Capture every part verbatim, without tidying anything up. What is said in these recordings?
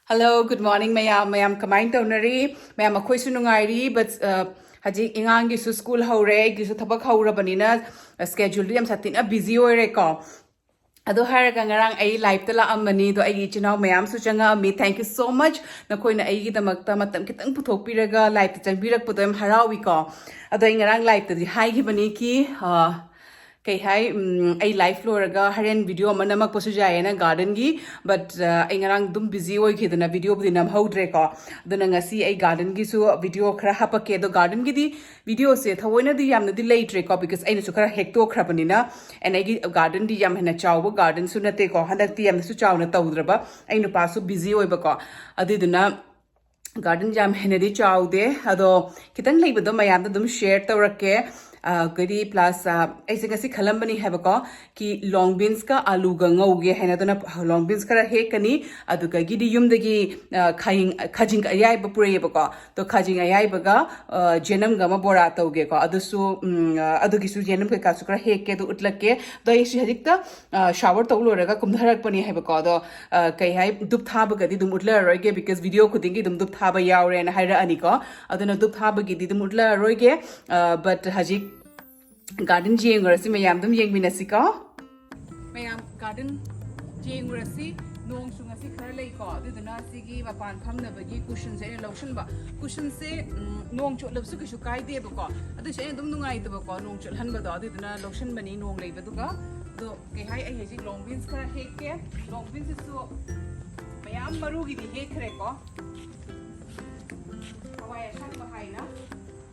Hello, good morning ꯃꯌꯥꯝ꯫ ꯃꯌꯥꯝ ꯀꯃꯥꯏꯅ ꯇꯧꯅꯔꯤ? ꯃꯌꯥꯝ ꯑꯩꯈꯣꯏꯁꯨ ꯅꯨꯡꯉꯥꯏꯔꯤ, but ꯍꯧꯖꯤꯛ ꯑꯉꯥꯡꯒꯤꯁꯨ ꯁ꯭ꯀꯨꯜ ꯍꯧꯔꯦ, ꯑꯩꯒꯤꯁꯨ ꯊꯕꯛ ꯍꯧꯔꯕꯅꯤꯅ ꯁ꯭ꯀꯦꯖꯨꯜꯗꯨ ꯌꯥꯝ ꯁꯥꯊꯤꯅ ꯕꯤꯖꯤ ꯑꯣꯏꯔꯦꯀꯣ꯫ ꯑꯗꯣ ꯍꯥꯏꯔꯒ ꯉꯔꯥꯡ ꯑꯩ ꯂꯥꯏꯞꯇ ꯂꯥꯛꯑꯝꯕꯅꯤ, ꯑꯗꯣ ꯑꯩꯒꯤ ꯏꯆꯤꯟ ꯏꯅꯥꯎ ꯃꯌꯥꯝꯁꯨ ꯆꯪꯉꯛꯑꯝꯃꯤ꯫ Thank you so much, ꯅꯈꯣꯏꯅ ꯑꯩꯒꯤꯗꯃꯛꯇ ꯃꯇꯝ ꯈꯤꯇꯪ ꯄꯨꯊꯣꯛꯄꯤꯔꯒ ꯂꯥꯏꯞꯇ ꯆꯪꯕꯤꯔꯛꯄꯗꯣ ꯌꯥꯝ ꯍꯔꯥꯎꯏꯀꯣ꯫ ꯑꯗꯣ ꯑꯩ ꯉꯔꯥꯡ ꯂꯥꯏꯞꯇꯗꯤ ꯍꯥꯏꯈꯤꯕꯅꯤ ꯀꯤ ꯑ, ꯀꯩ ꯍꯥꯏ, ꯎꯝ, ꯑꯩ ꯂꯥꯏꯐ ꯂꯣꯏꯔꯒ ꯍꯣꯔꯦꯟ ꯚꯤꯗꯤꯑꯣ ꯑꯃ ꯅꯝꯃꯛꯄꯁꯨ ꯌꯥꯏꯌꯦꯅ ꯒꯥꯔꯗꯦꯟꯒꯤ, but ꯑꯩ ꯉꯔꯥꯡ ꯑꯗꯨꯝ ꯕꯤꯖꯤ ꯑꯣꯏꯈꯤꯗꯅ ꯚꯤꯗꯤꯑꯣꯕꯨꯗꯤ ꯅꯝꯍꯧꯗ꯭ꯔꯦꯀꯣ꯫ ꯑꯗꯨꯅ ꯉꯁꯤ ꯑꯩ ꯒꯥꯔꯗꯦꯟꯒꯤꯁꯨ ꯚꯤꯗꯤꯑꯣ ꯈꯔ ꯍꯥꯄꯛꯀꯦ꯫ ꯑꯗꯣ ꯒꯥꯔꯗꯦꯟꯒꯤꯗꯤ ꯚꯤꯗꯤꯑꯣꯁꯦ ꯊꯑꯣꯏꯅꯗꯤ ꯌꯥꯝꯅꯗꯤ ꯂꯩꯇ꯭ꯔꯦꯀꯣ, because ꯑꯩꯅꯁꯨ ꯈꯔ ꯍꯦꯛꯇꯣꯛꯈ꯭ꯔꯕꯅꯤꯅ꯫ And ꯑꯩꯒꯤ ꯒꯥꯔꯗꯦꯟꯗꯤ ꯌꯥꯝ ꯍꯦꯟꯅ ꯆꯥꯎꯕ ꯒꯥꯔꯗꯦꯟꯁꯨ ꯅꯠꯇꯦꯀꯣ, ꯍꯟꯗꯛꯇꯤ ꯌꯥꯝꯅꯁꯨ ꯆꯥꯎꯅ ꯇꯧꯗ꯭ꯔꯕ, ꯑꯩ ꯅꯨꯄꯥꯁꯨ ꯕꯤꯖꯤ ꯑꯣꯏꯕꯀꯣ꯫ ꯑꯗꯨꯏꯗꯨꯅ ꯒꯥꯔꯗꯦꯟ ꯌꯥꯝ ꯍꯦꯟꯅꯗꯤ ꯆꯥꯎꯗꯦ, ꯑꯗꯣ ꯈꯤꯇꯪ ꯂꯩꯕꯗꯣ ꯃꯌꯥꯝꯗ ꯑꯗꯨꯝ ꯁꯤꯌꯔ ꯇꯧꯔꯛꯀꯦ꯫ ꯑ, ꯀꯔꯤ, ꯄ꯭ꯂꯁ ꯑꯩꯁꯦ ꯉꯁꯤ ꯈꯜꯂꯝꯕꯅꯤ ꯍꯥꯏꯕꯀꯣ, ꯀꯤ ꯂꯣꯡ ꯕꯤꯟꯁꯀ ꯑꯥꯂꯨꯒ ꯉꯧꯒꯦ ꯍꯥꯏꯅ꯫ ꯑꯗꯨꯅ ꯂꯣꯡ ꯕꯤꯟꯁ ꯈꯔ ꯍꯦꯛꯀꯅꯤ, ꯑꯗꯨꯗꯒꯤꯗꯤ ꯌꯨꯝꯗꯒꯤ ꯑ, ꯈꯥꯖꯤꯡ, ꯈꯥꯖꯤꯡ ꯑꯌꯥꯏꯕ ꯄꯨꯔꯛꯑꯦꯕꯀꯣ꯫ ꯑꯗꯣ ꯈꯥꯖꯤꯡ ꯑꯌꯥꯏꯕꯒ ꯑ, ꯖꯦꯅꯝꯒ ꯑꯃ ꯕꯣꯔꯥ ꯇꯧꯒꯦꯀꯣ꯫ ꯑꯗꯨꯁꯨ, ꯎꯝ, ꯑ, ꯑꯗꯨꯒꯤꯁꯨ ꯖꯦꯅꯝ ꯀꯩꯀꯥꯁꯨ ꯈꯔ ꯍꯦꯛꯀꯦ, ꯑꯗꯨ ꯎꯠꯂꯛꯀꯦ꯫ ꯑꯗꯣ ꯑꯩꯁꯦ ꯍꯧꯖꯤꯛꯇ ꯁꯥꯋꯔ ꯇꯧ ꯂꯣꯏꯔꯒ ꯀꯨꯝꯊꯔꯛꯄꯅꯤ ꯍꯥꯏꯕꯀꯣ꯫ ꯑꯗꯣ ꯑ, ꯀꯩ ꯍꯥꯏ, ꯙꯨꯞ ꯊꯥꯕꯒꯗꯤ ꯑꯗꯨꯝ ꯎꯠꯂꯔꯣꯏꯒꯦ, because ꯚꯤꯗꯤꯑꯣ ꯈꯨꯗꯤꯡꯒꯤ ꯑꯗꯨꯝ ꯙꯨꯞ ꯊꯥꯕ ꯌꯥꯎꯔꯦꯅ ꯍꯥꯏꯔꯛꯑꯅꯤꯀꯣ꯫ ꯑꯗꯨꯅ ꯙꯨꯞ ꯊꯥꯕꯒꯤꯗꯤ ꯑꯗꯨꯝ ꯎꯠꯂꯔꯣꯏꯒꯦ꯫ ꯑ, but ꯍꯧꯖꯤꯛ ꯒꯥꯔꯗꯦꯟ ꯌꯦꯡꯉꯨꯔꯁꯤ, ꯃꯌꯥꯝ ꯑꯗꯨꯝ ꯌꯦꯡꯃꯤꯟꯅꯁꯤꯀꯣ꯫ ꯃꯌꯥꯝ ꯒꯥꯔꯗꯦꯟ ꯌꯦꯡꯉꯨꯔꯁꯤ꯫ ꯅꯣꯡꯁꯨ ꯉꯁꯤ ꯈꯔ ꯂꯩꯀꯣ, ꯑꯗꯨꯗꯨꯅ ꯁꯤꯒꯤ ꯃꯄꯥꯟ ꯐꯝꯅꯕꯒꯤ ꯀꯨꯁꯟꯁꯦ ꯑꯩꯅ ꯂꯧꯁꯟꯕ꯫ ꯀꯨꯁꯟꯁꯦ, ꯎꯝ, ꯅꯣꯡ ꯆꯣꯠꯂꯕꯁꯨ ꯀꯩꯁꯨ ꯀꯥꯏꯗꯦꯕꯀꯣ, ꯑꯗꯨꯏꯁꯨ ꯑꯩꯅ ꯑꯗꯨꯝ ꯅꯨꯡꯉꯥꯏꯇꯕꯀꯣ ꯅꯣꯡ ꯆꯣꯠꯍꯟꯕꯗꯣ, ꯑꯗꯨꯗꯨꯅ ꯂꯧꯁꯟꯕꯅꯤ ꯅꯣꯡ ꯂꯩꯕꯗꯨꯒ꯫ ꯑꯗꯣ ꯀꯩ ꯍꯥꯏ, ꯑꯩ ꯍꯧꯖꯤꯛ ꯂꯣꯡ ꯕꯤꯟꯁ ꯈꯔ ꯍꯦꯛꯀꯦ꯫ ꯂꯣꯡ ꯕꯤꯟꯁꯁꯤꯁꯨ ꯃꯌꯥꯝ ꯃꯔꯨꯒꯤꯗꯤ ꯍꯦꯛꯈ꯭ꯔꯦꯀꯣ, ꯍꯋꯥꯏ ꯑꯁꯥꯡꯕ ꯍꯥꯏꯅ꯫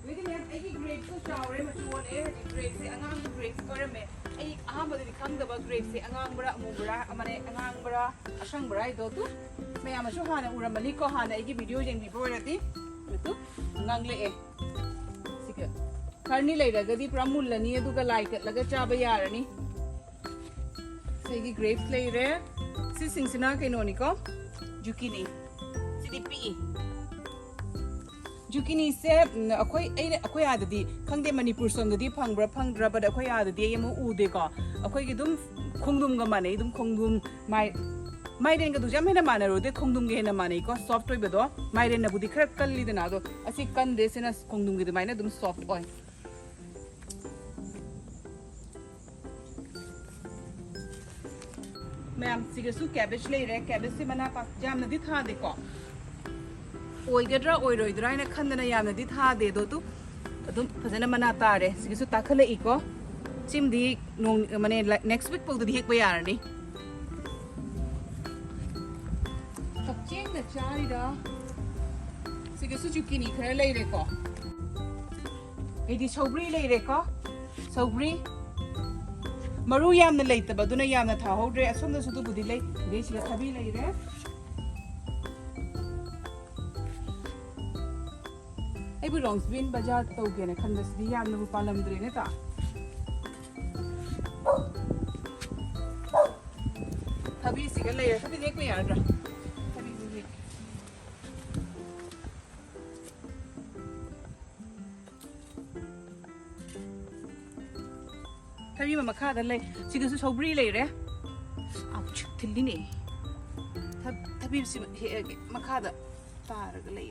ꯑꯗꯨꯗꯤ ꯃꯌꯥꯝ, ꯑꯩꯒꯤ ꯒ꯭ꯔꯦꯞꯁꯨ ꯆꯥꯎꯔꯦ, ꯃꯆꯨ ꯑꯣꯜꯂꯛꯑꯦ꯫ ꯍꯧꯖꯤꯛ ꯒ꯭ꯔꯦꯞꯁꯦ ꯑꯉꯥꯡꯕ ꯒ꯭ꯔꯦꯞꯁ ꯑꯣꯏꯔꯝꯃꯦ꯫ ꯑꯩ ꯑꯍꯥꯟꯕꯗꯗꯤ ꯈꯪꯗꯕ ꯒ꯭ꯔꯦꯞꯁꯦ ꯑꯉꯥꯡꯕꯔꯥ ꯑꯃꯨꯕꯔꯥ ꯑꯃꯅꯦ, ꯑꯉꯥꯡꯕꯔꯥ ꯑꯁꯪꯕꯔꯥ ꯍꯥꯏꯗꯣ꯫ ꯑꯗꯨ ꯃꯌꯥꯝꯅꯁꯨ ꯍꯥꯟꯅ ꯎꯔꯝꯃꯅꯤꯀꯣ, ꯍꯥꯟꯅ ꯑꯩꯒꯤ ꯚꯤꯗꯤꯑꯣ ꯌꯦꯡꯕꯤꯕ ꯑꯣꯏꯔꯗꯤ꯫ ꯑꯗꯨ ꯉꯥꯡꯂꯛꯑꯦ꯫ ꯁꯤꯒ ꯈꯔꯅꯤ ꯂꯩꯔꯒꯗꯤ ꯄꯨꯔꯥ ꯃꯨꯜꯂꯅꯤ, ꯑꯗꯨꯒ ꯂꯥꯏ ꯀꯠꯂꯒ ꯆꯥꯕ ꯌꯥꯔꯅꯤ꯫ ꯁꯤꯒꯤ ꯒ꯭ꯔꯦꯞꯁ ꯂꯩꯔꯦ꯫ ꯁꯤꯁꯤꯡꯁꯤꯅ ꯀꯩꯅꯣꯅꯤꯀꯣ, ꯖꯨꯀꯤꯅꯤ꯫ ꯁꯤꯗꯤ ꯄꯤꯛꯏ꯫ ꯖꯨꯀꯤꯅꯤꯁꯦ, ꯎꯝ, ꯑꯩꯈꯣꯏ, ꯑꯩꯅ, ꯑꯩꯈꯣꯏ ꯑꯥꯗꯗꯤ ꯈꯪꯗꯦ, ꯃꯅꯤꯄꯨꯔ ꯁꯣꯝꯗꯗꯤ ꯐꯪꯕ꯭ꯔꯥ ꯐꯪꯗ꯭ꯔꯥ, but ꯑꯩꯈꯣꯏ ꯑꯥꯗꯗꯤ ꯑꯩ ꯑꯃꯨꯛ ꯎꯗꯦꯀꯣ꯫ ꯑꯩꯈꯣꯏꯒꯤ ꯑꯗꯨꯝ ꯈꯣꯡꯗ꯭ꯔꯨꯝꯒ ꯃꯥꯟꯅꯩ, ꯑꯗꯨꯝ ꯈꯣꯡꯗ꯭ꯔꯨꯝ ꯃꯥꯏ ꯃꯥꯏꯔꯦꯟꯒꯗꯨꯁꯨ ꯌꯥꯝ ꯍꯦꯟꯅ ꯃꯥꯟꯅꯔꯨꯗꯦ, ꯈꯣꯡꯗ꯭ꯔꯨꯝꯒ ꯍꯦꯟꯅ ꯃꯥꯟꯅꯩꯀꯣ꯫ ꯁꯣꯐ ꯑꯣꯏꯕꯗꯣ, ꯃꯥꯏꯔꯦꯟꯅꯕꯨꯗꯤ ꯈꯔ ꯀꯜꯂꯤꯗꯅ, ꯑꯗꯣ ꯑꯁꯤ ꯀꯟꯗꯦ, ꯁꯤꯅ ꯈꯣꯡꯗ꯭ꯔꯨꯝꯒꯤ ꯑꯗꯨꯃꯥꯏꯅ ꯑꯗꯨꯝ ꯁꯣꯐ ꯑꯣꯏ꯫ ꯃꯌꯥꯝ, ꯁꯤꯒꯁꯨ ꯀꯦꯕꯦꯖ ꯂꯩꯔꯦ꯫ ꯀꯦꯕꯦꯖꯁꯦ ꯃꯅꯥ ꯄꯥꯛ ꯌꯥꯝꯅꯗꯤ ꯊꯥꯗꯦꯀꯣ, ꯑꯣꯏꯒꯗ꯭ꯔꯥ ꯑꯣꯏꯔꯣꯏꯗ꯭ꯔꯥ ꯍꯥꯏꯅ ꯈꯟꯗꯅ ꯌꯥꯝꯅꯗꯤ ꯊꯥꯗꯦ, ꯑꯗꯣ ꯑꯗꯨꯝ ꯑꯗꯨꯝ ꯐꯖꯅ ꯃꯅꯥ ꯇꯥꯔꯦ꯫ ꯁꯤꯒꯁꯨ ꯇꯥꯈꯠꯂꯛꯏꯀꯣ꯫ ꯁꯤꯃꯗꯤ ꯅꯣꯡ, ꯃꯅꯦ, next week ꯐꯥꯎꯗꯗꯤ ꯍꯦꯛꯄ ꯌꯥꯔꯅꯤ꯫ ꯀꯛꯆꯦꯡꯅ ꯆꯥꯔꯤꯔꯥ? ꯁꯤꯒꯁꯨ ꯆꯨꯀꯤꯅꯤ ꯈꯔ ꯂꯩꯔꯦꯀꯣ꯫ ꯑꯩꯗꯤ ꯁꯧꯒ꯭ꯔꯤ ꯂꯩꯔꯦꯀꯣ꯫ ꯁꯧꯒ꯭ꯔꯤ ꯃꯔꯨ ꯌꯥꯝꯅ ꯂꯩꯇꯕ, ꯑꯗꯨꯅ ꯌꯥꯝꯅ ꯊꯥꯍꯧꯗ꯭ꯔꯦ꯫ ꯑꯁꯣꯝꯗꯁꯨ ꯑꯗꯨꯕꯨꯗꯤ ꯂꯩ꯫ ꯑꯗꯩ ꯁꯤꯗ ꯊꯕꯤ ꯂꯩꯔꯦ꯫ ꯑꯩꯕꯨ ꯔꯣꯡꯁꯕꯤꯟ ꯕꯖꯥꯔ ꯇꯧꯒꯦꯅ ꯈꯟꯕꯁꯤꯗꯤ ꯌꯥꯝꯅꯕꯨ ꯄꯥꯜꯂꯝꯗ꯭ꯔꯦꯅꯦ ꯇꯥ꯫ ꯊꯕꯤꯁꯤꯒ ꯂꯩꯔꯦ꯫ ꯊꯕꯤꯁꯦ ꯍꯦꯛꯄ ꯌꯥꯔꯗ꯭ꯔꯥ? ꯊꯕꯤꯁꯦ ꯍꯦꯛ-, ꯊꯕꯤ ꯑꯃ ꯃꯈꯥꯗ ꯂꯩ꯫ ꯁꯤꯗꯁꯨ ꯁꯧꯒ꯭ꯔꯤ ꯂꯩꯔꯦ꯫ ꯑꯥꯎꯆ! ꯊꯤꯜꯂꯤꯅꯦ꯫ ꯊ-, ꯊꯕꯤꯁꯤ ꯍꯦꯛꯑꯒꯦ꯫ ꯃꯈꯥꯗ ꯇꯥꯔꯒ ꯂꯩ꯫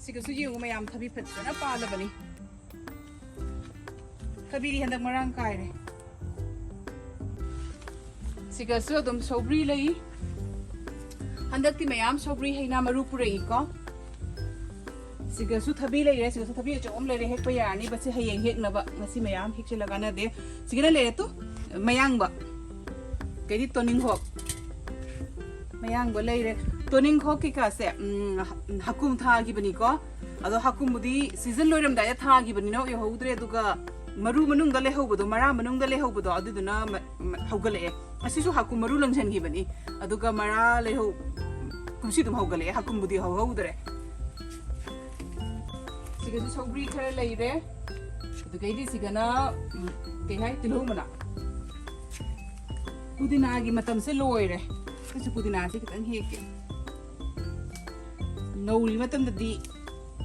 ꯁꯤꯒꯁꯨ ꯌꯦꯡꯉꯨ ꯃꯌꯥꯝ, ꯊꯕꯤ ꯐꯖꯅ ꯄꯥꯜꯂꯕꯅꯤ꯫ ꯊꯕꯤꯗꯤ ꯍꯟꯗꯛ ꯃꯔꯥꯡ ꯀꯥꯏꯔꯦ꯫ ꯁꯤꯒꯁꯨ ꯑꯗꯨꯝ ꯁꯧꯒ꯭ꯔꯤ ꯂꯩ꯫ ꯍꯟꯗꯛꯇꯤ ꯃꯌꯥꯝ ꯁꯧꯒ꯭ꯔꯤ ꯍꯩꯅꯥ ꯃꯔꯨ ꯄꯨꯔꯛꯏꯀꯣ꯫ ꯁꯤꯒꯁꯨ ꯊꯕꯤ ꯂꯩꯔꯦ, ꯁꯤꯒꯁꯨ ꯊꯕꯤ ꯑꯆꯧꯕ ꯑꯃ ꯂꯩꯔꯦ, ꯍꯦꯛꯄ ꯌꯥꯔꯅꯤ꯫ ꯃꯁꯤ ꯍꯌꯦꯡ ꯍꯦꯛꯅꯕ, ꯉꯁꯤ ꯃꯌꯥꯝ ꯍꯦꯛꯆꯤꯜꯂ ꯀꯥꯟꯅꯗꯦ꯫ ꯁꯤꯒꯅ ꯂꯩꯔꯦ ꯇꯨ, ꯃꯌꯥꯡꯕ꯫ ꯀꯩꯗꯤ ꯇꯣꯅꯤꯡꯈꯣꯛ꯫ ꯃꯌꯥꯡꯕ ꯂꯩꯔꯦ꯫ ꯇꯣꯅꯤꯡꯈꯣꯛ ꯀꯩꯀꯥꯁꯦ, ꯎꯝ, ꯍ-, ꯍꯀꯨꯝ ꯊꯥꯈꯤꯕꯅꯤꯀꯣ꯫ ꯑꯗꯣ ꯍꯀꯨꯝꯕꯨꯗꯤ season ꯂꯣꯏꯔꯝꯗꯥꯏꯗ ꯊꯥꯈꯤꯕꯅꯤꯅ ꯌꯧꯍꯧꯗ꯭ꯔꯦ, ꯑꯗꯨꯒ ꯃꯔꯨ ꯃꯅꯨꯡꯗ ꯂꯩꯍꯧꯕꯗꯣ, ꯃꯔꯥ ꯃꯅꯨꯡꯗ ꯂꯩꯍꯧꯕꯗꯣ, ꯑꯗꯨꯗꯨꯅ ꯃ-, ꯃ-, ꯍꯧꯒꯠꯂꯛꯑꯦ꯫ ꯑꯁꯤꯁꯨ ꯍꯀꯨꯝ ꯃꯔꯨ ꯂꯪꯁꯤꯟꯈꯤꯕꯅꯤ, ꯑꯗꯨꯒ ꯃꯔꯥ ꯂꯩꯍꯧ-, ꯀꯨꯝꯁꯤ ꯑꯗꯨꯝ ꯍꯧꯒꯠꯂꯛꯑꯦ, ꯍꯀꯨꯝꯕꯨꯗꯤ ꯍꯧꯍꯧꯗ꯭ꯔꯦ꯫ ꯁꯤꯒꯁꯨ ꯁꯧꯒ꯭ꯔꯤ ꯈꯔ ꯂꯩꯔꯦ, ꯑꯗꯨꯗꯩꯗꯤ ꯁꯤꯒꯅ, ꯎꯝ, ꯀꯩ ꯍꯥꯏ, ꯇꯤꯜꯍꯧ ꯃꯅꯥ꯫ ꯄꯨꯗꯤꯅꯥꯒꯤ ꯃꯇꯝꯁꯦ ꯂꯣꯏꯔꯦ꯫ ꯑꯩꯈꯣꯏꯁꯨ ꯄꯨꯗꯤꯅꯥꯁꯦ ꯈꯤꯇꯪ ꯍꯦꯛꯀꯦ꯫ ꯅꯧꯔꯤ ꯃꯇꯝꯗꯗꯤ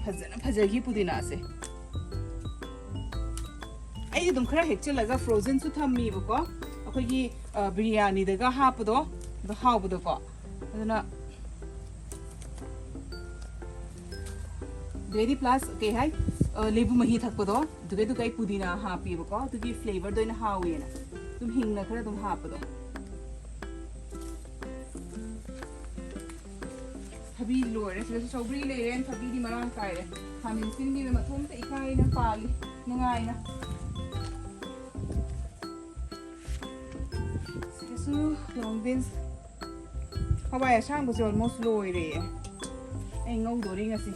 ꯐꯖꯅ ꯐꯖꯈꯤ ꯄꯨꯗꯤꯅꯥꯁꯦ꯫ ꯑꯗꯨꯝ ꯈꯔ ꯍꯦꯛꯆꯜꯂꯒ ꯐ꯭ꯔꯣꯖꯟꯁꯨ ꯊꯝꯃꯤꯕꯀꯣ, ꯑꯩꯈꯣꯏꯒꯤ ꯕꯤꯔꯌꯥꯅꯤꯗꯒ ꯍꯥꯞꯄꯗꯣ, ꯑꯗꯣ ꯍꯥꯎꯕꯗꯣꯀꯣ꯫ ꯑꯗꯨꯅ ꯑꯗꯩꯗꯤ ꯄ꯭ꯂꯁ ꯀꯩ ꯍꯥꯏ, ꯂꯩꯕꯨ ꯃꯍꯤ ꯊꯛꯄꯗꯣ, ꯑꯗꯨꯒꯩꯗꯨꯒ ꯑꯩ ꯄꯨꯗꯤꯅꯥ ꯍꯥꯞꯄꯤꯕꯀꯣ, ꯑꯗꯨꯒꯤ ꯐ꯭ꯂꯦꯕꯔꯗꯣ ꯑꯣꯏꯅ ꯍꯥꯎꯋꯦꯅ ꯑꯗꯨꯝ ꯍꯤꯡꯅ ꯈꯔ ꯑꯗꯨꯝ ꯍꯥꯞꯄꯗꯣ꯫ ꯊꯕꯤ ꯂꯣꯏꯔꯦ꯫ ꯁꯤꯗꯁꯨ ꯁꯧꯒ꯭ꯔꯤ ꯂꯩꯔꯦ꯫ ꯊꯕꯤꯗꯤ ꯃꯔꯥꯡ ꯀꯥꯏꯔꯦ꯫ ꯈꯥꯃꯦꯟ ꯑꯁꯤꯟꯕꯤꯅ ꯃꯇꯣꯝꯇ ꯏꯀꯥꯏꯅ ꯄꯥꯜꯂꯤ, ꯅꯨꯡꯉꯥꯏꯅ꯫ ꯁꯤꯗꯁꯨ ꯂꯣꯡ ꯕꯤꯟꯁ꯫ ꯍꯋꯥꯏ ꯑꯁꯥꯡꯕꯁꯦ ꯑꯣꯜꯃꯣꯁ ꯂꯣꯏꯔꯦ꯫ ꯑꯩ ꯉꯧꯗꯣꯔꯤ ꯉꯁꯤ꯫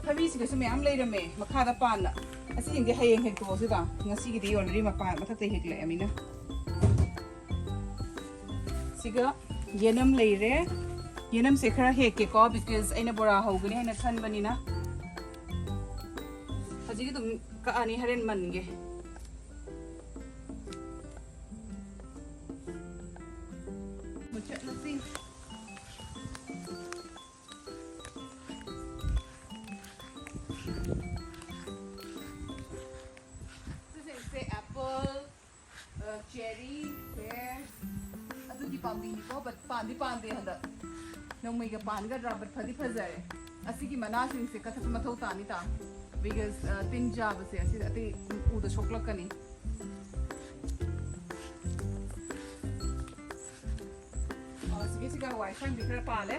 ꯊꯕꯤꯁꯤꯗꯁꯨ ꯃꯌꯥꯝ ꯂꯩꯔꯝꯃꯦ ꯃꯈꯥꯗ ꯄꯥꯟꯅ꯫ ꯑꯁꯤꯁꯤꯡꯗꯤ ꯍꯌꯦꯡ ꯍꯦꯛꯇꯣꯛꯑꯁꯤꯕ꯫ ꯉꯁꯤꯒꯤꯗꯤ ꯑꯣꯜꯔꯦꯗꯤ ꯃꯄꯥꯟ ꯃꯊꯛꯇ ꯍꯦꯛꯂꯛꯑꯃꯤꯅ꯫ ꯁꯤꯒ ꯌꯦꯅꯝ ꯂꯩꯔꯦ꯫ ꯌꯦꯅꯝꯁꯦ ꯈꯔ ꯍꯦꯛꯀꯦꯀꯣ, because ꯑꯩꯅ ꯕꯣꯔꯥ ꯍꯧꯒꯅꯤ ꯍꯥꯏꯅ ꯈꯟꯕꯅꯤꯅ꯫ ꯍꯧꯖꯤꯛ ꯑꯗꯨꯝ ꯀꯛꯑꯅꯤ, ꯍꯣꯔꯦꯟ ꯃꯟꯒꯦ꯫ ꯃꯨꯊꯠꯂꯁꯤ꯫ ꯁꯤꯁꯤꯡꯁꯦ ꯑꯦꯄꯜ, ꯆꯦꯔꯤ, ꯄꯦꯔ, ꯑꯗꯨꯒꯤ ꯄꯥꯝꯕꯤꯅꯤꯀꯣ, but ꯄꯥꯟꯗꯤ ꯄꯥꯟꯗꯦ ꯍꯟꯗꯛ꯫ ꯅꯣꯡꯃꯩꯒ ꯄꯥꯟꯒꯗ꯭ꯔꯥ, but ꯐꯗꯤ ꯐꯖꯔꯦ꯫ ꯑꯁꯤꯒꯤ ꯃꯅꯥꯁꯤꯡꯁꯦ ꯀꯛꯊꯠꯄ ꯃꯊꯧ ꯇꯥꯅꯤ ꯇꯥ, because ꯇꯤꯟ ꯆꯥꯕꯁꯦ ꯑꯁꯤ ꯑꯇꯩ ꯎꯗ ꯁꯣꯛꯂꯛꯀꯅꯤ꯫ ꯑꯣ, ꯁꯤꯒꯤꯁꯤꯒ ꯍꯋꯥꯏ ꯑꯁꯥꯡꯕꯤ ꯈꯔ ꯄꯥꯜꯂꯦ꯫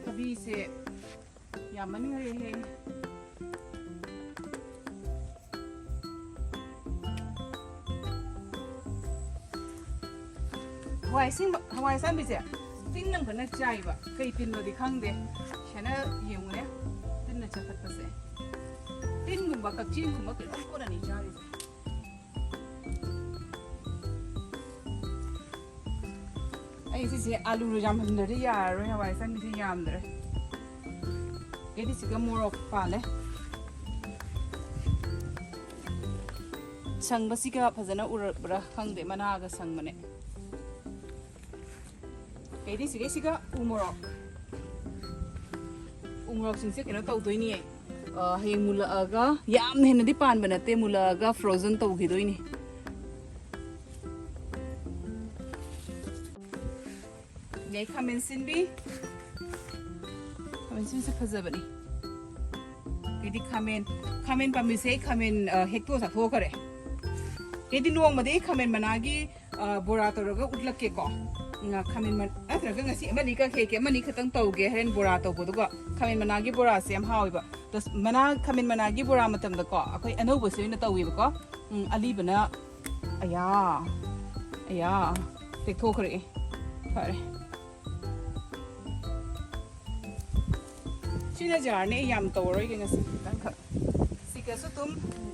ꯊꯕꯤꯁꯦ ꯌꯥꯝꯃꯟꯈ꯭ꯔꯦꯍꯦ꯫ ꯍꯋꯥꯏ ꯑꯁꯤꯟꯕ, ꯍꯋꯥꯏ ꯑꯁꯥꯡꯕꯤꯁꯦ ꯇꯤꯟ ꯑꯃꯈꯛꯅ ꯆꯥꯏꯕ꯫ ꯀꯩ ꯇꯤꯟꯅꯣꯗꯤ ꯈꯪꯗꯦ꯫ ꯁꯦꯟꯅ ꯌꯦꯡꯉꯨꯅꯦ꯫ ꯇꯤꯟꯅ ꯆꯥꯊꯠꯄꯁꯦ꯫ ꯇꯤꯟꯒꯨꯝꯕ, ꯀꯛꯆꯦꯡꯒꯨꯝꯕ ꯀꯩꯅꯣꯝ ꯀꯣꯟꯅꯅꯤ ꯆꯥꯔꯤꯁꯦ꯫ ꯑꯩ ꯁꯤꯁꯦ ꯑꯂꯨ ꯌꯥꯝꯍꯟꯗ꯭ꯔꯗꯤ ꯌꯥꯔꯔꯣꯏ, ꯍꯋꯥꯏ ꯑꯁꯥꯡꯕꯤꯁꯦ ꯌꯥꯝꯗ꯭ꯔꯦ꯫ ꯑꯩꯗꯤ ꯁꯤꯒ ꯃꯣꯔꯣꯛ ꯄꯥꯜꯂꯦ꯫ ꯁꯪꯕꯁꯤꯒ ꯐꯖꯅ ꯎꯔꯕ꯭ꯔꯥ ꯈꯪꯗꯦ, ꯃꯅꯥꯒ ꯁꯪꯕꯅꯦ꯫ ꯀꯩꯗꯤ ꯁꯤꯒꯩꯁꯤꯒ ꯎ ꯃꯣꯔꯣꯛ꯫ ꯎ ꯃꯣꯔꯣꯛꯁꯤꯡꯁꯦ ꯀꯩꯅꯣ ꯇꯧꯗꯣꯏꯅꯤꯌꯦ꯫ ꯑ, ꯍꯌꯦꯡ ꯃꯨꯜꯂꯛꯑꯒ, ꯌꯥꯝꯅ ꯍꯦꯟꯅꯗꯤ ꯄꯥꯟꯕ ꯅꯠꯇꯦ, ꯃꯨꯜꯂꯛꯑꯒ frozen ꯇꯧꯈꯤꯗꯣꯏꯅꯤ꯫ ꯑꯗꯩ ꯈꯥꯃꯦꯟ ꯁꯤꯟꯕꯤ꯫ ꯈꯥꯃꯦꯟ ꯁꯤꯟꯕꯤꯁꯦ ꯐꯖꯕꯅꯤ꯫ ꯑꯗꯩꯗꯤ ꯈꯥꯃꯦꯟ, ꯈꯥꯃꯦꯟ ꯄꯥꯝꯕꯤꯁꯦ ꯑꯩ ꯈꯥꯃꯦꯟ, ꯑ, ꯍꯦꯛꯇꯣꯛꯑ ꯆꯥꯊꯣꯛꯈ꯭ꯔꯦ꯫ ꯑꯗꯩꯗꯤ ꯅꯣꯡꯃꯗꯤ ꯑꯩ ꯈꯥꯃꯦꯟ ꯃꯅꯥꯒꯤ, ꯑ, ꯕꯣꯔꯥ ꯇꯧꯔꯒ ꯎꯠꯂꯛꯀꯦꯀꯣ꯫ ꯎꯝ, ꯈꯥꯃꯦꯟ ꯃꯟ-, ꯅꯠꯇ꯭ꯔꯒ ꯉꯁꯤ ꯑꯃꯅꯤ ꯀꯛ ꯍꯦꯛꯀꯦ, ꯑꯃꯅꯤ ꯈꯛꯇꯪ ꯇꯧꯒꯦ ꯍꯣꯔꯦꯟ ꯕꯣꯔꯥ ꯇꯧꯕꯗꯨꯒ꯫ ꯈꯥꯃꯦꯟ ꯃꯅꯥꯒꯤ ꯕꯣꯔꯥꯁꯦ ꯌꯥꯝ ꯍꯥꯎꯋꯦꯕ꯫ ꯄ꯭ꯂꯁ ꯃꯅꯥ, ꯈꯥꯃꯦꯟ ꯃꯅꯥꯒꯤ ꯕꯣꯔꯥ ꯃꯇꯝꯗꯀꯣ, ꯑꯩꯈꯣꯏ ꯑꯅꯧꯕꯁꯦ ꯑꯣꯏꯅ ꯇꯧꯋꯦꯕꯀꯣ꯫ ꯎꯝ, ꯑꯂꯤꯕꯅ, ꯑꯌꯥ, ꯑꯌꯥ, ꯇꯦꯛꯊꯣꯛꯈ꯭ꯔꯦ꯫ ꯐꯔꯦ꯫ ꯁꯤꯅ ꯖꯥꯔꯅꯦ, ꯑꯩ ꯌꯥꯝ ꯇꯧꯔꯔꯣꯏꯒꯦ ꯉꯁꯤ, ꯈꯤꯇꯪꯈꯛ꯫ ꯁꯤꯒꯁꯨ ꯑꯗꯨꯝ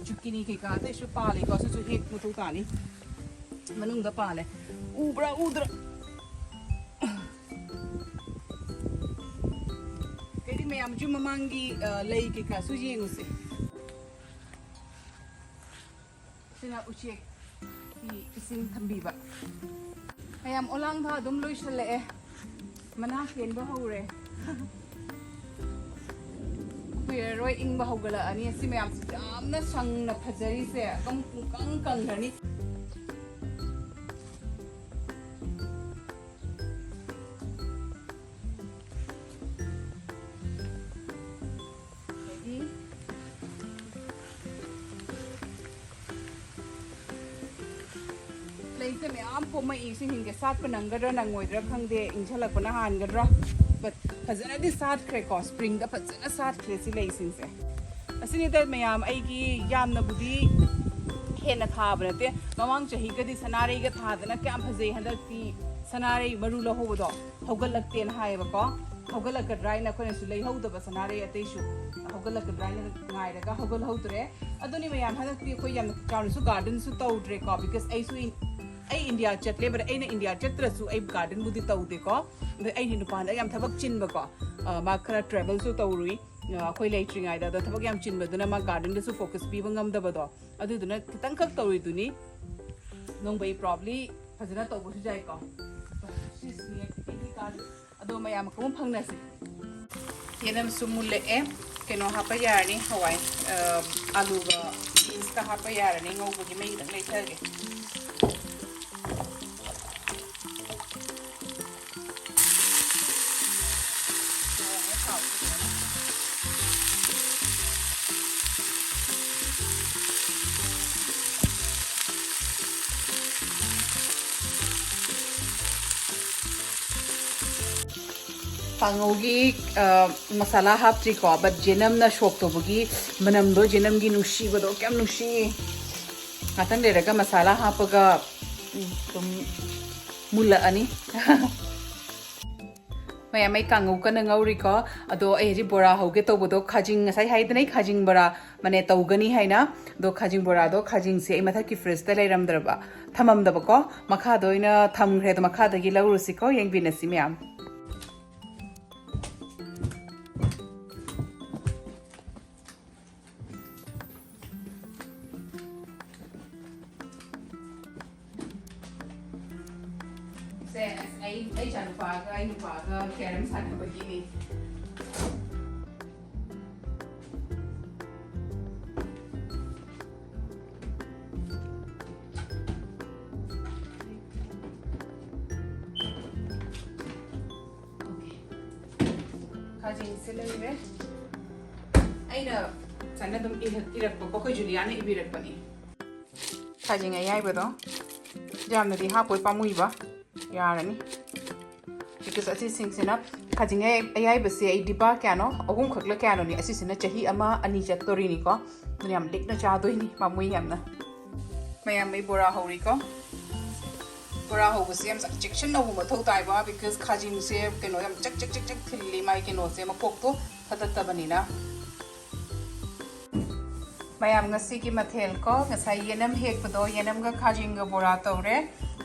ꯖꯨꯀꯤꯅꯤ ꯀꯩꯀꯥ ꯑꯇꯩꯁꯨ ꯄꯥꯜꯂꯤꯀꯣ, ꯁꯤꯁꯨ ꯍꯦꯛ ꯃꯊꯧ ꯇꯥꯅꯤ꯫ ꯃꯅꯨꯡꯗ ꯄꯥꯜꯂꯦ꯫ ꯎꯕ꯭ꯔꯥ ꯎꯗ꯭ꯔꯥ? ꯀꯩꯗꯤ ꯃꯌꯥꯝꯁꯨ ꯃꯃꯥꯡꯒꯤ, ꯑ, ꯂꯩ ꯀꯩꯀꯥꯁꯨ ꯌꯦꯡꯉꯨꯁꯦ꯫ ꯁꯤꯅ ꯎꯆꯦꯛꯀꯤ ꯏꯁꯤꯡ ꯊꯝꯕꯤꯕ꯫ ꯃꯌꯥꯝ ꯑꯣꯂꯥꯡ ꯊꯥ ꯑꯗꯨꯝ ꯂꯣꯏꯁꯜꯂꯛꯑꯦ꯫ ꯃꯅꯥ ꯀꯦꯟꯕ ꯍꯧꯔꯦ꯫ ꯀꯨꯏꯔꯔꯣꯏ ꯏꯪꯕ ꯍꯧꯒꯠꯂꯛꯑꯅꯤ꯫ ꯑꯁꯤ ꯃꯌꯥꯝꯁꯤ ꯌꯥꯝꯅ ꯁꯪꯅ ꯐꯖꯔꯤꯁꯦ꯫ ꯑꯗꯨꯝ ꯄꯨꯡꯀꯪ ꯀꯪꯈ꯭ꯔꯅꯤ꯫ ꯑꯗꯩꯗꯤ ꯂꯩꯁꯦ ꯃꯌꯥꯝ ꯄꯣꯝꯃꯛꯏ꯫ ꯁꯤ ꯍꯤꯡꯒꯦ ꯁꯥꯠꯄ ꯅꯪꯒꯗ꯭ꯔꯥ ꯅꯪꯉꯣꯏꯗ꯭ꯔꯥ ꯈꯪꯗꯦ, ꯏꯪꯁꯜꯂꯛꯄꯅ ꯍꯥꯟꯒꯗ꯭ꯔꯥ꯫ But ꯐꯖꯅꯗꯤ ꯁꯥꯠꯈ꯭ꯔꯦꯀꯣ, springꯗ ꯐꯖꯅ ꯁꯥꯠꯈ꯭ꯔꯦ ꯁꯤ ꯂꯩꯁꯤꯡꯁꯦ꯫ ꯑꯁꯤꯅꯤꯗ ꯃꯌꯥꯝ ꯑꯩꯒꯤ ꯌꯥꯝꯅꯕꯨꯗꯤ ꯍꯦꯟꯅ ꯊꯥꯕ ꯅꯠꯇꯦ꯫ ꯃꯃꯥꯡ ꯆꯍꯤꯒꯗꯤ ꯁꯅꯥꯔꯩꯒ ꯊꯥꯗꯅ ꯀꯌꯥꯝ ꯐꯖꯩ, ꯍꯟꯗꯛꯇꯤ ꯁꯅꯥꯔꯩ ꯃꯔꯨ ꯂꯧꯍꯧꯕꯗꯣ ꯍꯧꯒꯠꯂꯛꯇꯦꯅ ꯍꯥꯏꯌꯦꯕꯀꯣ꯫ ꯍꯧꯒꯠꯂꯛꯀꯗ꯭ꯔꯥ ꯍꯥꯏꯅ ꯑꯩꯈꯣꯏꯅꯁꯨ ꯂꯩꯍꯧꯗꯕ ꯁꯅꯥꯔꯩ ꯑꯇꯩꯁꯨ ꯍꯧꯒꯠꯂꯛꯀꯗ꯭ꯔꯥ ꯍꯥꯏꯅ ꯉꯥꯏꯔꯒ ꯍꯧꯒꯠꯍꯧꯗ꯭ꯔꯦ꯫ ꯑꯗꯨꯅꯤ ꯃꯌꯥꯝ, ꯍꯟꯗꯛꯇꯤ ꯑꯩꯈꯣꯏ ꯌꯥꯝꯅ ꯆꯥꯎꯅꯁꯨ gardenꯁꯨ ꯇꯧꯗ꯭ꯔꯦꯀꯣ, because ꯑꯩꯁꯨ ꯏꯟ-, ꯑꯩ ꯏꯟꯗꯤꯌꯥ ꯆꯠꯂꯦ, but ꯑꯩꯅ ꯏꯟꯗꯤꯌꯥ ꯆꯠꯇ꯭ꯔꯁꯨ ꯑꯩ gardenꯕꯨꯗꯤ ꯇꯧꯗꯦꯀꯣ꯫ ꯑꯗ ꯑꯩꯒꯤ ꯅꯨꯄꯥꯅ ꯌꯥꯝ ꯊꯕꯛ ꯆꯤꯟꯕꯀꯣ, ꯑ, ꯃꯥ ꯈꯔ travelꯁꯨ ꯇꯧꯔꯨꯏ꯫ ꯑ, ꯑꯩꯈꯣꯏ ꯂꯩꯇ꯭ꯔꯤꯉꯩꯗ, ꯑꯗꯣ ꯊꯕꯛ ꯌꯥꯝ ꯆꯤꯟꯕꯗꯨꯅ ꯃꯥ ꯒꯥꯔꯗꯦꯟꯗꯁꯨ ꯐꯣꯀꯁ ꯄꯤꯕ ꯉꯝꯗꯕꯗꯣ, ꯑꯗꯨꯗꯨꯅ ꯈꯤꯇꯪꯈꯛ ꯇꯧꯔꯤꯗꯨꯅꯤ꯫ ꯅꯣꯡꯕꯩ ꯄ꯭ꯔꯣꯕ꯭ꯂꯤ ꯐꯖꯅ ꯇꯧꯕꯁꯨ ꯌꯥꯏꯀꯣ꯫ ꯁꯤꯁꯤꯅꯤ ꯑꯩꯒꯤ ꯒꯥꯔꯗꯦꯟ꯫ ꯑꯗꯣ ꯃꯌꯥꯝ ꯑꯃꯨꯛ ꯐꯪꯅꯁꯤ꯫ ꯌꯦꯅꯝꯁꯨ ꯃꯨꯜꯂꯛꯑꯦ꯫ ꯀꯩꯅꯣ ꯍꯥꯞꯄ ꯌꯥꯔꯅꯤ, ꯍꯋꯥꯏ, ꯑ, ꯑꯂꯨꯒ ꯕꯤꯟꯁꯀ ꯍꯥꯞꯄ ꯌꯥꯔꯅꯤ꯫ ꯉꯧꯕꯒꯤ ꯃꯩ ꯈꯤꯇꯪ ꯂꯩꯊꯒꯦ꯫ ꯀꯥꯡꯉꯧꯒꯤ, ꯑ, ꯃꯁꯥꯂꯥ ꯍꯥꯞꯇ꯭ꯔꯤꯀꯣ, but ꯖꯦꯅꯝꯅ ꯁꯣꯛ ꯇꯧꯕꯒꯤ ꯃꯅꯝꯗꯣ, ꯖꯦꯅꯝꯒꯤ ꯅꯨꯡꯁꯤꯕꯗꯣ ꯀꯌꯥꯝ ꯅꯨꯡꯁꯤ꯫ ꯉꯥꯛꯇꯪ ꯂꯩꯔꯒ ꯃꯁꯥꯂꯥ ꯍꯥꯞꯄꯒ, ꯎꯝ, ꯑꯗꯨꯝ ꯃꯨꯜꯂꯛꯑꯅꯤ꯫ ꯃꯌꯥꯝ, ꯑꯩ ꯀꯥꯡꯉꯧ ꯀꯟꯅ ꯉꯧꯔꯤꯀꯣ꯫ ꯑꯗꯣ ꯑꯩ ꯍꯧꯖꯤꯛ ꯕꯣꯔꯥ ꯍꯧꯒꯦ ꯇꯧꯕꯗꯣ, ꯈꯥꯖꯤꯡ, ꯉꯁꯥꯏ ꯍꯥꯏꯗꯅ ꯑꯩ ꯈꯥꯖꯤꯡ ꯕꯣꯔꯥ ꯃꯅꯦ ꯇꯧꯒꯅꯤ ꯍꯥꯏꯅ꯫ ꯑꯗꯣ ꯈꯥꯖꯤꯡ ꯕꯣꯔꯥꯗꯣ, ꯈꯥꯖꯤꯡꯁꯦ ꯑꯩ ꯃꯊꯛꯀꯤ ꯐ꯭ꯔꯤꯖꯇ ꯂꯩꯔꯝꯗ꯭ꯔꯕ, ꯊꯝꯃꯝꯗꯕꯀꯣ, ꯃꯈꯥꯗ ꯑꯣꯏꯅ ꯊꯝꯈ꯭ꯔꯦ꯫ ꯑꯗꯣ ꯃꯈꯥꯗꯒꯤ ꯂꯧꯔꯨꯁꯤꯀꯣ, ꯌꯦꯡꯕꯤꯅꯁꯤ ꯃꯌꯥꯝ꯫ ꯁꯦ, ꯑꯁ, ꯑꯩ, ꯑꯩ ꯏꯆꯥꯅꯨꯄꯥꯒ ꯑꯩ ꯅꯨꯄꯥꯒ ꯀꯦꯔꯝ ꯁꯥꯟꯅꯕꯒꯤꯅꯤ꯫ ꯈꯥꯖꯤꯡꯁꯦ ꯂꯩꯔꯦ꯫ ꯑꯩꯅ ꯁꯨꯃꯥꯏꯅ ꯑꯗꯨꯝ ꯏꯔꯛ-, ꯏꯔꯛꯄꯀꯣ, ꯑꯩꯈꯣꯏ ꯖꯨꯂꯤꯌꯥꯅ ꯏꯕꯤꯔꯛꯄꯅꯤ꯫ ꯈꯥꯖꯤꯡ ꯑꯌꯥꯏꯕꯗꯣ ꯌꯥꯝꯅꯗꯤ ꯍꯥꯞꯄꯣꯏ, ꯄꯥꯝꯃꯨꯏꯕ꯫ ꯌꯥꯔꯅꯤ꯫ Because ꯑꯁꯤꯁꯤꯡꯁꯤꯅ, ꯈꯥꯖꯤꯡ ꯑꯌꯥꯏ-, ꯑꯌꯥꯏꯕꯁꯦ ꯑꯩ ꯗꯤꯕꯥ ꯀꯌꯥꯅꯣ, ꯑꯍꯨꯝꯈꯛꯂ ꯀꯌꯥꯅꯣꯅꯤ, ꯑꯁꯤꯁꯤꯅ ꯆꯍꯤ ꯑꯃ ꯑꯅꯤ ꯆꯠꯇꯣꯔꯤꯅꯤꯀꯣ꯫ ꯑꯗꯨꯅ ꯌꯥꯝ ꯂꯤꯛꯅ ꯆꯥꯗꯣꯏꯅꯤ, ꯄꯥꯝꯃꯨꯏ ꯌꯥꯝꯅ꯫ ꯃꯌꯥꯝ, ꯑꯩ ꯕꯣꯔꯥ ꯍꯧꯔꯤꯀꯣ꯫ ꯕꯣꯔꯥ ꯍꯧꯕꯁꯦ ꯌꯥꯝ ꯆꯦꯛꯁꯤꯟꯅ ꯍꯧꯕ ꯃꯊꯧ ꯇꯥꯏꯕ, because ꯈꯥꯖꯤꯡꯁꯦ ꯀꯩꯅꯣ ꯌꯥꯝ ꯆꯛ ꯆꯛ ꯆꯛ ꯆꯛ ꯊꯤꯜꯂꯤ, ꯃꯥꯏ ꯀꯩꯅꯣꯁꯦ, ꯃꯀꯣꯛꯇꯣ ꯐꯠꯇꯠꯇꯕꯅꯤꯅ꯫ ꯃꯌꯥꯝ, ꯉꯁꯤꯒꯤ ꯃꯊꯦꯜ ꯀꯣ, ꯉꯁꯥꯏ ꯌꯦꯅꯝ ꯍꯦꯛꯄꯗꯣ, ꯌꯦꯅꯝꯒ ꯈꯥꯖꯤꯡꯒ ꯕꯣꯔꯥ ꯇꯧꯔꯦ꯫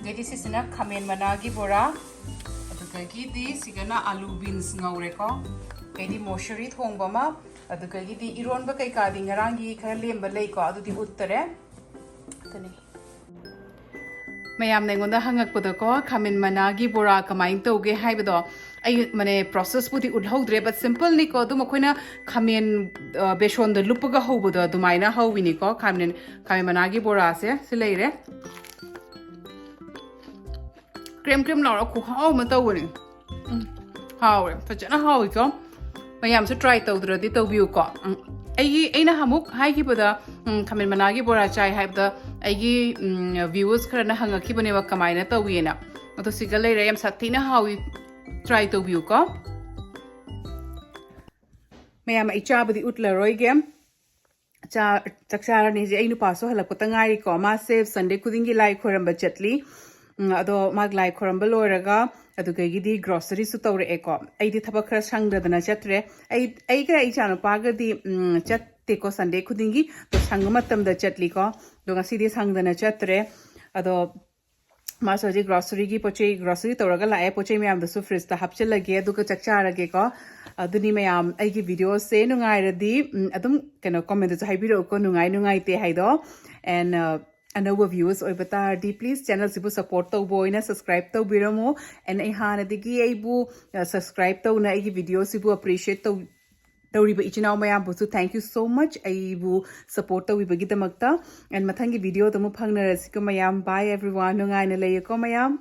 ꯑꯗꯩꯗꯤ ꯁꯤꯁꯤꯅ ꯈꯥꯃꯦꯟ ꯃꯅꯥꯒꯤ ꯕꯣꯔꯥ, ꯑꯗꯨꯗꯒꯤꯗꯤ ꯁꯤꯒꯅ ꯑꯂꯨ ꯕꯤꯟꯁ ꯉꯧꯔꯦꯀꯣ꯫ ꯑꯩꯗꯤ ꯃꯣꯁꯔꯤ ꯊꯣꯡꯕ ꯑꯃ, ꯑꯗꯨꯗꯒꯤꯗꯤ ꯏꯔꯣꯟꯕ ꯀꯩꯀꯥꯗꯤ ꯉꯔꯥꯡꯒꯤ ꯈꯔ ꯂꯦꯝꯕ ꯂꯩꯀꯣ, ꯑꯗꯨꯗꯤ ꯎꯠꯇꯔꯦ꯫ ꯑꯗꯨꯅꯤ꯫ ꯃꯌꯥꯝꯅ ꯑꯩꯉꯣꯟꯗ ꯍꯪꯉꯛꯄꯗꯀꯣ, ꯈꯥꯃꯦꯟ ꯃꯅꯥꯒꯤ ꯕꯣꯔꯥ ꯀꯃꯥꯏꯅ ꯇꯧꯒꯦ ꯍꯥꯏꯕꯗꯣ, ꯑꯩ ꯃꯅꯦ ꯄ꯭ꯔꯣꯁꯦꯁꯄꯨꯗꯤ ꯎꯠꯍꯧꯗ꯭ꯔꯦ, but simpleꯅꯤꯀꯣ꯫ ꯑꯗꯨꯝ ꯑꯩꯈꯣꯏꯅ ꯈꯥꯃꯦꯟ, ꯑ, ꯕꯦꯁꯣꯟꯗ ꯂꯨꯞꯄꯒ ꯍꯧꯕꯗꯣ ꯑꯗꯨꯃꯥꯏꯅ ꯍꯧꯋꯤꯅꯤꯀꯣ꯫ ꯈꯥꯃꯦꯟ, ꯈꯥꯃꯦꯟ ꯃꯅꯥꯒꯤ ꯕꯣꯔꯥꯁꯦ ꯁꯤ ꯂꯩꯔꯦ꯫ ꯀ꯭ꯔꯦꯝ ꯀ꯭ꯔꯦꯝ ꯂꯥꯎꯔ ꯈꯨꯍꯥꯎ ꯑꯃ ꯇꯧꯕꯅꯦ꯫ ꯎꯝ, ꯍꯥꯎꯋꯦ, ꯐꯖꯅ ꯍꯥꯎꯋꯤꯀꯣ꯫ ꯃꯌꯥꯝꯁꯨ try ꯇꯧꯗ꯭ꯔꯗꯤ ꯇꯧꯕꯤꯌꯨꯀꯣ꯫ ꯎꯝ, ꯑꯩꯒꯤ, ꯑꯩꯅ ꯑꯃꯨꯛ ꯍꯥꯏꯈꯤꯕꯗ, ꯎꯝ, ꯈꯥꯃꯦꯟ ꯃꯅꯥꯒꯤ ꯕꯣꯔꯥ ꯆꯥꯏ ꯍꯥꯏꯕꯗ, ꯑꯩꯒꯤ, ꯎꯝ, viewers ꯈꯔꯅ ꯍꯪꯉꯛꯈꯤꯕꯅꯦꯕ, ꯀꯃꯥꯏꯅ ꯇꯧꯏꯅ꯫ ꯑꯗꯣ ꯁꯤꯒ ꯂꯩꯔꯦ, ꯌꯥꯝ ꯁꯥꯊꯤꯅ ꯍꯥꯎꯋꯤ, try ꯇꯧꯕꯤꯌꯨꯀꯣ꯫ ꯃꯌꯥꯝ, ꯑꯩ ꯆꯥꯕꯗꯤ ꯎꯠꯂꯔꯣꯏꯒꯦ꯫ ꯆꯥ-, ꯆꯥꯛ ꯆꯥꯔꯅꯤ ꯍꯧꯖꯤꯛ꯫ ꯑꯩ ꯅꯨꯄꯥꯁꯨ ꯍꯜꯂꯛꯄꯇ ꯉꯥꯏꯔꯤꯀꯣ꯫ ꯃꯥꯁꯦ Sunday ꯈꯨꯗꯤꯡꯒꯤ ꯂꯥꯏ ꯈꯣꯏꯔꯝꯕ ꯆꯠꯂꯤ꯫ ꯎꯝ, ꯑꯗꯣ ꯃꯥ ꯂꯥꯏ ꯈꯣꯏꯔꯝꯕ ꯂꯣꯏꯔꯒ ꯑꯗꯨꯗꯒꯤꯗꯤ groceryꯁꯨ ꯇꯧꯔꯛꯑꯦꯀꯣ꯫ ꯑꯩꯗꯤ ꯊꯕꯛ ꯈꯔ ꯁꯪꯗꯗꯅ ꯆꯠꯇ꯭ꯔꯦ꯫ ꯑꯩ, ꯑꯩꯒ ꯑꯩ ꯏꯆꯥꯅꯨꯄꯥꯒꯗꯤ, ꯎꯝ, ꯆꯠꯇꯦꯀꯣ Sunday ꯈꯨꯗꯤꯡꯒꯤ꯫ ꯑꯗꯣ ꯁꯪꯕ ꯃꯇꯝꯗ ꯆꯠꯂꯤꯀꯣ꯫ ꯑꯗꯣ ꯉꯁꯤꯗꯤ ꯁꯪꯗꯅ ꯆꯠꯇ꯭ꯔꯦ꯫ ꯑꯗꯣ ꯃꯥꯁꯨ ꯍꯧꯖꯤꯛ groceryꯒꯤ ꯄꯣꯠ ꯆꯩ, grocery ꯇꯧꯔꯒ ꯂꯥꯛꯑꯦ꯫ ꯄꯣꯠ ꯆꯩ ꯃꯌꯥꯝꯗꯨꯁꯨ fridgeꯇ ꯍꯥꯞꯆꯤꯜꯂꯒꯦ, ꯑꯗꯨꯒ ꯆꯥꯛ ꯆꯥꯔꯒꯦꯀꯣ꯫ ꯑꯗꯨꯅꯤ ꯃꯌꯥꯝ, ꯑꯩꯒꯤ videoꯁꯦ ꯅꯨꯡꯉꯥꯏꯔꯗꯤ, ꯎꯝ, ꯑꯗꯨꯝ ꯀꯩꯅꯣ commentꯇꯁꯨ ꯍꯥꯏꯕꯤꯔꯛꯎꯀꯣ, ꯅꯨꯡꯉꯥꯏ ꯅꯨꯡꯉꯥꯏꯇꯦ ꯍꯥꯏꯗꯣ꯫ And, uh, ꯑꯅꯧꯕ viewers ꯑꯣꯏꯕ ꯇꯥꯔꯗꯤ please channelꯁꯤꯕꯨ support ꯇꯧꯕ ꯑꯣꯏꯅ subscribe ꯇꯧꯕꯤꯔꯝꯃꯣ꯫ And ꯑꯩ ꯍꯥꯟꯅꯗꯒꯤ ꯑꯩꯕꯨ, uh, subscribe ꯇꯧꯅ ꯑꯩꯒꯤ videoꯁꯤꯕꯨ appreciate ꯇꯧ-, ꯇꯧꯔꯤꯕ ꯏꯆꯤꯟ ꯏꯅꯥꯎ ꯃꯌꯥꯝꯕꯨꯁꯨ thank you so much, ꯑꯩꯕꯨ support ꯇꯧꯕꯤꯕꯒꯤꯗꯃꯛꯇ꯫ And ꯃꯊꯪꯒꯤ videoꯗ ꯑꯃꯨꯛ ꯐꯪꯅꯔꯁꯤꯀꯣ ꯃꯌꯥꯝ꯫ Bye everyone, ꯅꯨꯡꯉꯥꯏꯅ ꯂꯩꯌꯨꯀꯣ ꯃꯌꯥꯝ꯫